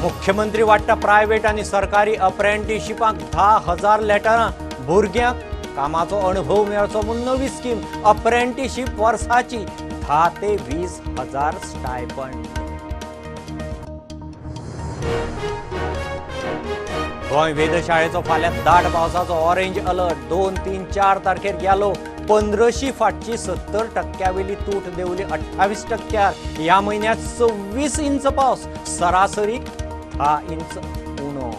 मुख्यमंत्री वाडटा प्रायव्हेट आनी सरकारी अप्रेंटिशिपांक 10,000 लेटरां. भुरग्यांक कामाचो अणभव मेळचो म्हूण नवी स्कीम. अप्रेंटिशीप वर्साची 10 ते 20 हजार स्टायपंड. गोंय वेधशाळेचो फाल्यां दाट पावसाचो ऑरेंज अलर्ट. 2, 3, 4 तारखेर गेलो. 1500 फाटची 70% वेली तूट देंवली 28%. ह्या म्हयन्यांत 26 इंच पावस, सरासरीक 10 इंच उणो.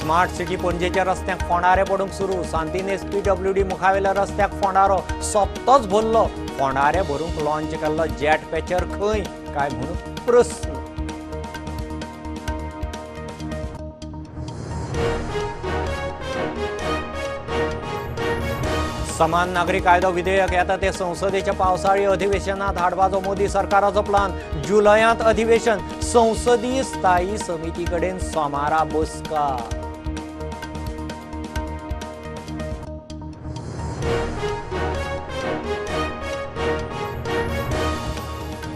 स्मार्ट सिटी पणजेच्या रस्त्यांक फोंडारे पडूंक सुरू. सांतिनेज PWD मुखावेल्या रस्त्याक फोंडारो सोपतोच भरलो. फोंडारे भरूंक लॉन्च केल्लो जेट पॅचर खंय काय म्हणून प्रस्न. समान नागरी कायदो विधेयक येता ते संसदेच्या पावसाळी अधिवेशनात हाडपाचो मोदी सरकाराचो प्लान. जुलयांत अधिवेशन. संसदीय स्थायी समिती कडेन सोमारा बसका.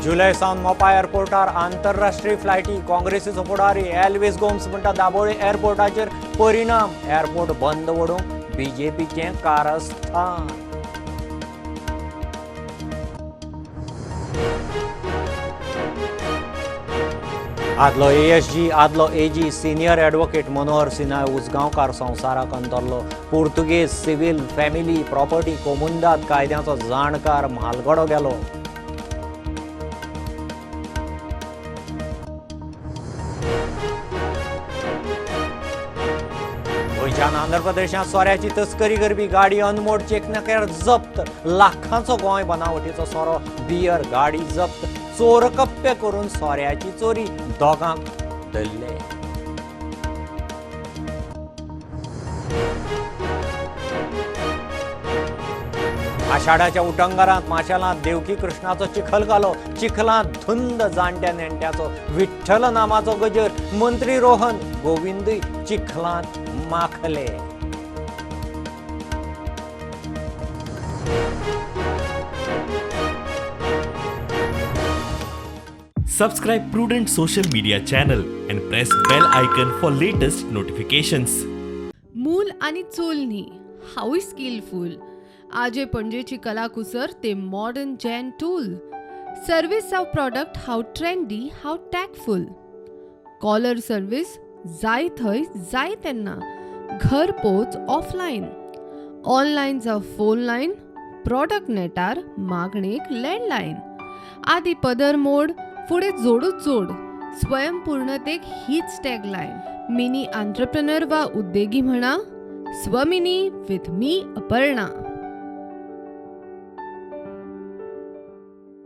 जुलय सावन मोपा एअरपोर्टार आंतरराष्ट्रीय फ्लायटी. काँग्रेसीचो फुडारी एल्विस गोम्स म्हणटा दाबोळी एअरपोर्टाचेर परिणाम. एअरपोर्ट बंद वडोवंक बीजेपीचें कारस्थान. आदलो ASG, आदलो AG senior advocate Manohar Sinha Usgaonkar संवसाराक अंतरलो. पुर्तुगेज सिव्हील फॅमिली प्रॉपर्टी कोमुंदाद कायद्याचो जाणकार म्हालगडो गेलो. गोंयच्यान आंध्र प्रदेशांत सोऱ्याची तस्करी करपी गाडी अनमोड चेकनाक्यार जप्त. लाखांचो गोंय बनावटीचो सोरो, बियर गाडी जप्त. चोरकप्पे करून सोऱ्याची चोरी, दोगांक धरले. आषाढाच्या उटंगारांत माशेलांत देवकी कृष्णाचो चिखल घालो. चिखलांत धुंद जाणट्या नेणट्याचो विठ्ठल नामाचो गजर. मंत्री Rohan गोविंदूय चिखलांत माखले. Subscribe Prudent Social Media channel and press bell icon for latest notifications. मूल आनी चूल न्ही, हांवूय स्किलफूल. आजे पणजेची कलाकुसर ते मॉडर्न जॅन टूल. सर्वीस जावं प्रॉडक्ट, हांव ट्रेंडी, हांव टॅकफूल. कॉलर सर्वीस जाय थंय जाय तेन्ना, घर पोच ऑफलायन. ऑनलायन जावं फोन लायन, प्रॉडक्ट नेटार मागणेक लँडलायन. आदी पदर मोड, फुडें जोडूच जोड. स्वयंपूर्णतेक हीच टॅगलायन. मिनी आंत्रप्रनर वा उद्देगी म्हणा, स्वमिनी विथ मी अपर्णा.